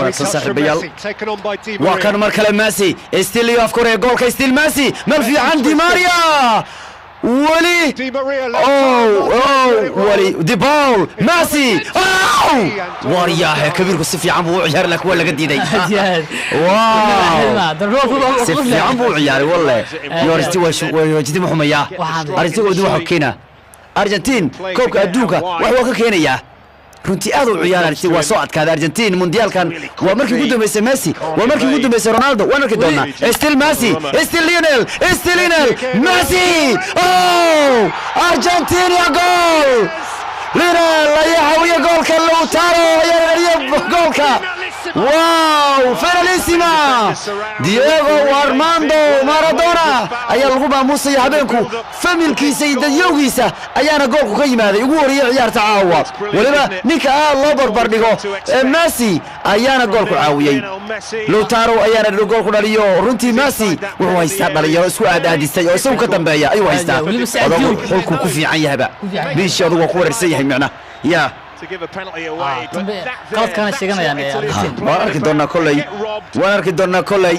Wanaagsan saaxiibayaal, waa kan mar kale Messi, still iyo afka hore ee goolka, still Messi, meel fiican, Di Maria weli, oh, weli De Paul, Messi, oh, waryaahe, kabiirku si fiican buu u ciyaaray, laakiin waa laga diiday. Wow, si fiican buu u ciyaaray walle. Yo, Argentina waa jidi muxumayaa. Argentina waa waxa keena Argentine koobka adduunka, wax waa ka keenayaa. Runtii aad u ciyaar Argentina, waa soo adkaaday Argentine mundiyaalkan. Waa markii ugu dambeysay Messi, waa markii ugu dambeysay Ronaldo, waan arki doonaa. Still Messi, still Lionel, still Lionel Messi, oh, Argentina goal! Lionel ayaa xawiya goolka, Lautaro ayaa dhaliya goolka. Wow, finalissima! Diego Armando Maradona ayaa lagu maamuusaya habeenku, familkiisa iyo dadyowgiisa ayaana goolku ka yimaaday ugu horreeyey ciyaarta caawa. Weliba ninka aad loo barbardhigo ee Messi ayaana goolku caawiyey, Lautaro ayaana goolku dhaliyo. Runtii Messi wuxuu haystaa dhalinyaro isku aadaadistay oo isagu ka dambeeya ayuu haystaa. Odagu xulkuu ku fiican yahaba, biishii odagu waa ku wareersan yahay micna ya. Qaladkaana sheeganayaan ee Argentina. Waan arki doonaa kolley, waan arki doonaa kolley.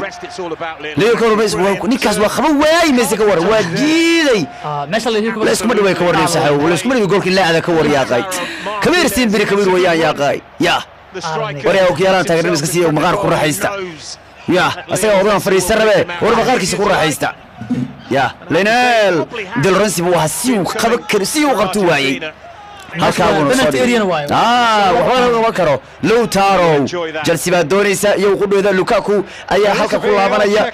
Leo Messi, ninkaas waa qaban waayay Messi, ka waran, waa jiiday. Meesha la La iskuma dhaway, ka warniyo saxaawo, la iskuma dhaway goolkii laacda, ka war yaaqay. Kabiir siin biri kabiir weeyaan yaaqay ya. Waryaa, okiyaalaan taageernimo iska siiya, maqaar ku raaxaysta ya. Asaga odagan fadhiista rabe, war maqaarkiisa ku raaxaysta ya. Lionel Di Lorenzo buu ahaa, si uu qaban kari, si uu qabto waayey, halkaa buuna soo dhigay. Waxba laga qaban karo. Lautaro, Chelsea baa doonaysa iyo qudheeda. Lukaku ayaa halka ku laabanaya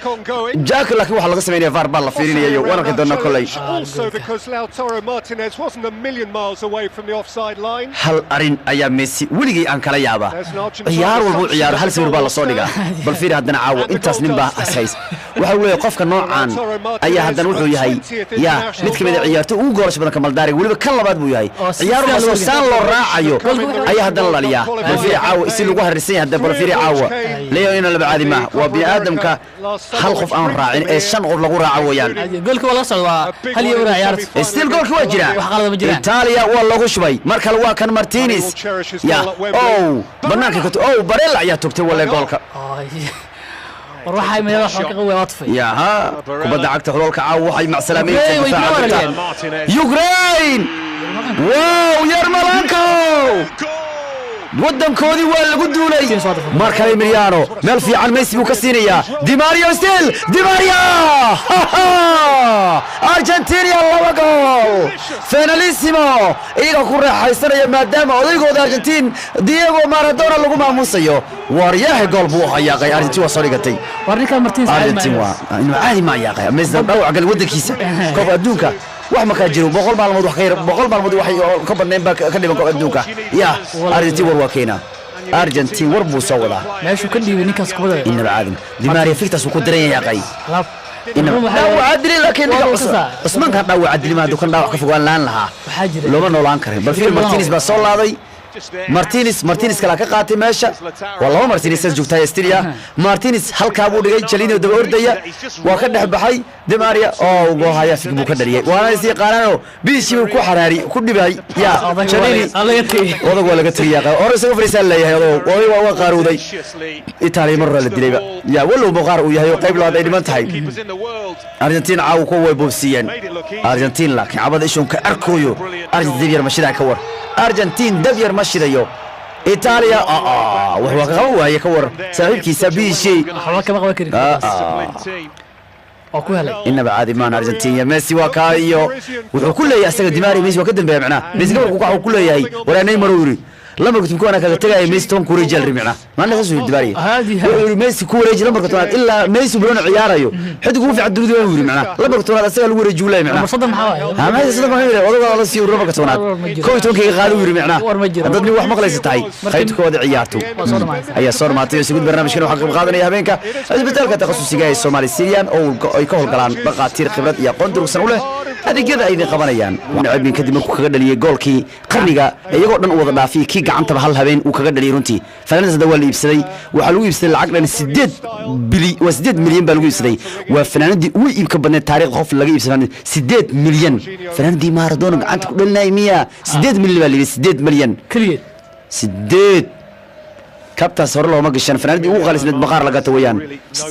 Jack, laakiin waxaa laga sameynaya VAR baa la fiirinayo, waan arki doonaa kolley. Also because Lautaro Martinez wasn't a million miles away from the offside line. Hal arin ayaa Messi weligay aan kala yaabaa: ciyaar walba u ciyaaro hal sawir baa lasoo dhigaa. Bal fiiri haddana caawo intaas nin baa hays. Waxa uu leeyahay qofka noocan ayaa haddana wuxuu yahay ya mid ka mid a ciyaartoy ugu goolasha badan kamaldaariga, weliba kan labaad buu yahay. Ciyaar walba soo saan loo raacayo ayaa haddana laliyaa. Bal fiiri caawa si lagu harrisan yahay hadda. Bal fiiri caawa Leo, inaan laba caadi maaha, waa bini aadamka hal qof aan raacin ee shan qof lagu raaco weeyaan. Goolka waa laga socda, waa 1-0 ciyaarta. Still goolki waa jira. Wax qalad ma jiraan. Italia waa loogu shubay mar kale. Waa kan Martinez ya, oh, banaanka ka, oh, Barella ayaa togtay walle goolka. War waxay meelaha wax ka qaway waa tufay. Yaha, kubadda cagta xulolka caawa waxay macsalaameynta difaaca Ukraine. Wow, Yarmolenko, waddankoodii waa lagu duulay mar kale. Emiliano, meel fiican Messi buu ka siinayaa. Di Maria, still Di Maria! Argentina laba gool, finalissimo, iyaga ku raaxaysanaya maadaama odaygooda Argentin Diego Maradona lagu maamuusayo. Waryahe, gool buu u hayaaqay. Argentin waa soo dhigatay. War ninka Martinez. Argentin waa inuu caadi ma yaaqay. Messi dhaawac gal waddankiisa koobka adduunka wax makaa jiro. 100 maalmood wax ka yar, 100 maalmood wax ka badnayn baa ka dhiman koobka adduunka ya. Argentin war waa keenaa, Argentin war buu soo wadaa. Meeshuu ka dhiibay ninkaas kubada. Inaba caadi, Di Maria fictaas uu ku diran yahay yaaqay. Laab. Dhaawaca dilay, laakiin ninka Cusmaanka dhaawaca dilay ma hadduu kan dhaawac ka fogaan laan lahaa Waxaa jira looma noolaan karin. Bal fiir, Martinez baa soo laaday, Martinez, Martinez kala ka qaatay meesha. Waa laba Martinez joogtaa Estiria. Martinez halkaa buu dhigay, Chiellini daba ordaya, waa ka dhex baxay Di Maria oo gohaya, fig buu ka dhaliyay. Waana is yaqaanaano, biishii buu ku xaraari ku dhibay ya Chiellini. Odag waa laga tegay yaqa, hore isaga fariisaa leeyahay. Odag oday waa qaaruuday. Itaaliya mar hore la dilayba ya, walow muqaar uu yahay oo qayb labaad ay dhiman tahay. Argentina caawa kuwa way boobsiiyeen Argentina, laakiin cabada ishun ka arkooyo Argentina dab yar ma shidaa, ka war. Argentina dab yar ma shidayo. Itaaliya wax waa ka qaban waaye, ka war saaxiibkiisa biishii. Waxba kama qaban karin oo ku helay. Inaba caadi maan Argentina. Messi waa kaa iyo wuxuu ku leeyahay asaga Di Maria. Messi waa ka dambeeya macnaha. Messi gabarku waxa ku leeyahay, waraa Neymar uu yiri lambarka 10 ana kaga tagaya, Messi 10 ku wareeji al macnaha. Maalin saas uu yiri Di Maria, wuxuu yiri Messi ku wareeji lambarka 10-aad ilaa Messi Bruno ciyaarayo, xidig ugu fiican dunida uu yiri macnaha. Lambarka 10-aad asaga lagu wareeji uu leeyahay macnaha. 30 maxaa waaye? Ha, Messi 30 maxaa yiri? Odaga la siiyo lambarka 10-aad, 11-kayga qaado uu yiri macnaha. War ma jiro. Haddaad nin wax maqlaysa tahay, qaybta koowaad ciyaartu ayaa soo dhamaatay. Isugu barnaamijkan waxaa qayb qaadanaya habeenka isbitaalka takhasusiga ee Somali Syrian oo ay ka howlgalaan dhaqaatiir khibrad iyo aqoon durugsan u leh adeegyada ay idin qabanayaan. Nacabin kadib markuu kaga dhaliyay goolkii qarniga, iyagoo dhan u wada dhaafiyay, kii gacantaba hal habeen uu kaga dhaliyay. Runtii Fernandes hadda waa la iibsaday, waxaa lagu iibsaday lacag dhan 8 bili, waa 8 milyan baa lagu iibsaday. Waa fanaanadii ugu iibka badneed taariikhda qof laga iibsaday, 8 milyan. Fanaanadii Maradona gacanta ku dhalinayay miya? 8 milyan baa la iibiyay, 8 milyan. Keligeed. Sideed Kabtaas hore looma gashan, fanaanadii ugu qaalisneed maqaar la gata weeyaan,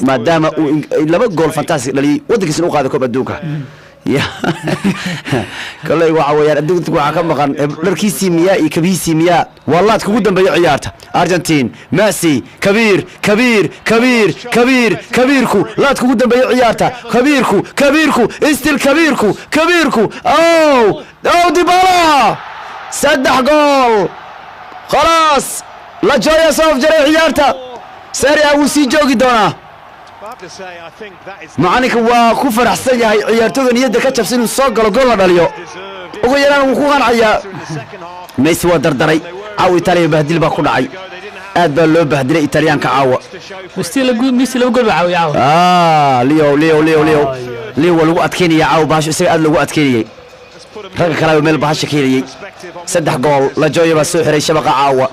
maadaama uu laba gool fantastic dhaliyey, waddankiisna u qaaday koob adduunka. Ya koley waxa weeyaan adduunka waxaa ka maqan dharkiisii miyaa iyo kabihiisii miyaa. Waa laadka ugu dambeeya ciyaarta. Argentine, Messi, kabiir, kabiir, kabiir, kabiir, kabiirku, laadka ugu dambeeya ciyaarta, kabiirku, kabiirku, still kabiirku, kabiirku, ow, ow, Dybala, 3 gool, khalaas, La Joya soo afjaray ciyaarta. Serie A wuu sii joogi doonaa. Macalinka waa ku faraxsan yahay ciyaartooyda niyadda ka jabsan inuu soo galo, gool la dhaliyo ugu yaraan wuu ku qancayaa. Messi waa dardaray caawa. Italiya bahdil baa ku dhacay, aad baa loo bahdilay Italyaanka caawa. Messi laba gool baa caawiya caawa. Ah, Leo, Leo, Leo, Leo, Leo waa lagu adkeynaya caawa bahasho, isaga aad loogu adkeynayay, ragga kale meel bahasha keenayay. 3 gool La Joya baa soo xiray shabaqa caawa.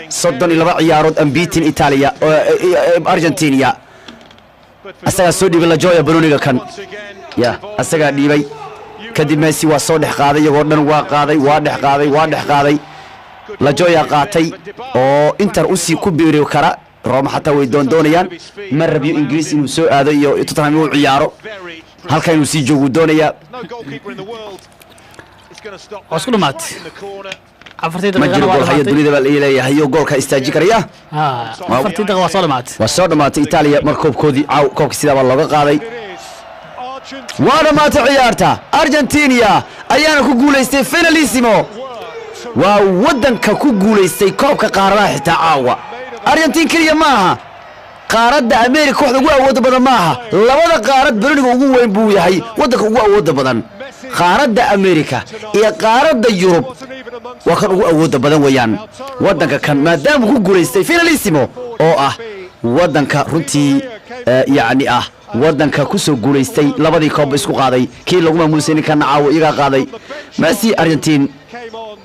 32 ciyaarood unbeaten Italia oo Argentina, asagaa soo dhiibay La Joya banooniga kan ya, asagaa dhiibay. Kadib Messi waa soo dhex qaaday, iyagoo dhan waa qaaday, waa dhex qaaday, waa dhex qaaday, La Joya qaatay oo Inter usii ku biiri kara. Roma xataa way doondoonayaan. Ma rabiyo Ingiriis inuu soo aado iyo Tottenham inuu ciyaaro, halka inuu sii joogu doonayaa. Waa isku dhamaatay 4-tii Ma daqiiqana jiro waa gool haya dhamaatay. Dunida baa leeyahay iyo goolka istaaji karaya. 4-tii daqiiqa waa soo dhamaatay. Waa soo dhamaatay. Itaaliya mar koobkoodii caaw koobka sidaa baa looga qaaday. It is Argentina Waa dhammaatay ciyaarta, Argentina ayaana ku guulaystay finalissimo. Waa waddanka ku guulaystay koobka qaaradaha xitaa caawa. Argentiin keliya ma aha, qaaradda America kooxda ugu awoodda badan ma aha, labada qaarad beroniga ugu weyn buu yahay, waddanka ugu awoodda badan qaaradda America iyo qaaradda Yurub wasn't even amongst waa kan ugu awoodda badan weeyaan waddanka kan, maadaama ku guulaystay finalissimo oo ah waddanka runtii yacni ah waddanka ku soo guulaystay labadii koob isku qaaday, kii lagu maamuusay ninkana caawa iyagaa qaaday, Messi, Argentine. Came on.